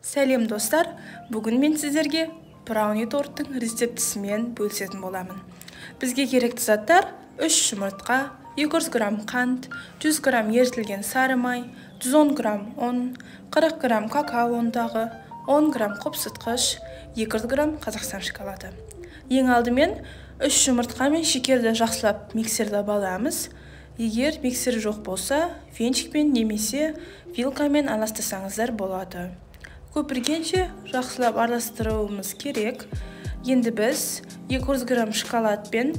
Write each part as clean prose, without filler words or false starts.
Сәлем достар, бүгін мен сіздерге брауни торттың рецептісімен бөлісетін боламын. Бізге керекті заттар: 3 жұмыртқа, 200 грамм қант, 100 грамм ерітілген сары май, 110 грамм ұн, 40 грамм какао ұнтағы, 10 грамм қопсытқыш, 200 грамм Қазақстан шоколады. Ең алдымен 3 жұмыртқа мен шекерді жақсылап миксерлеп аламыз. Егер миксер жоқ болса, венчикпен немесе вилкамен араластырсаңыздар болады. Көпіргенше жақсылап араластыруымыз керек. Енді біз 200 грамм шоколад пен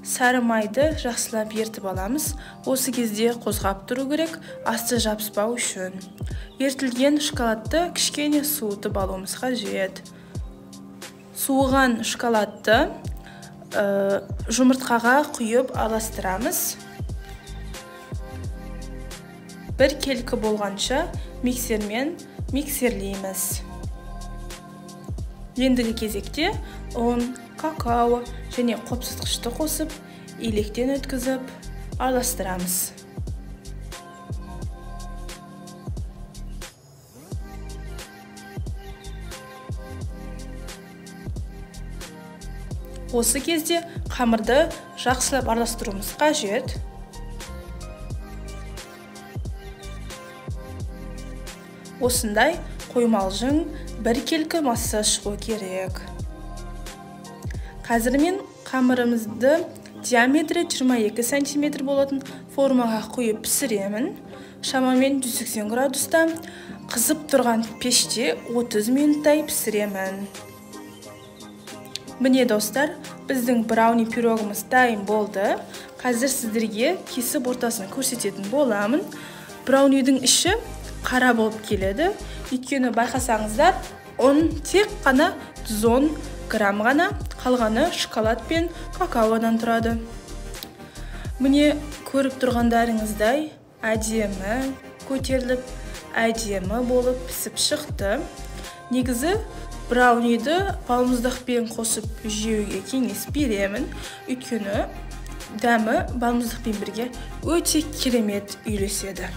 сары майды жақсылап ертіп аламыз. Осы кезде қозғап тұру керек, асты жабыспау үшін. Ертілген шоколадты кішкене суытып алуымыз қажет. Суыған шоколадты жұмыртқаға құйып араластырамыз. Бір келкі болғанша миксермен миксерлейміз. Ендігі кезекте ұн, какао және қопсытқышты қосып, електен өткізіп араластырамыз. Осы кезде қамырды жақсылап араластыруымыз қажет. Осындай қоймалжың біркелкі масса шығу керек. Қазір мен қамырымызды диаметрі 22 сантиметр болатын формаға құйып пісіремін. Шамамен 180 градуста қызып тұрған пеште 30 минуттай пісіремін. Міне достар, біздің брауни пирогымыз дайын болды. Қазір сіздерге кесіп ортасын көрсететін боламын. Браунидің іші қара болып келеді. Өйткені байқасаңыздар, ұн тек қана 110 грамм ғана, қалғаны шоколад пен какаодан тұрады. Міне көріп тұрғандарыңыздай әдемі көтеріліп, әдемі болып пісіп шықты. Негізі брауниді балмұздақпен қосып жеуге кеңес беремін. Өйткені дәмі балмұздақпен бірге өте керемет үйлеседі.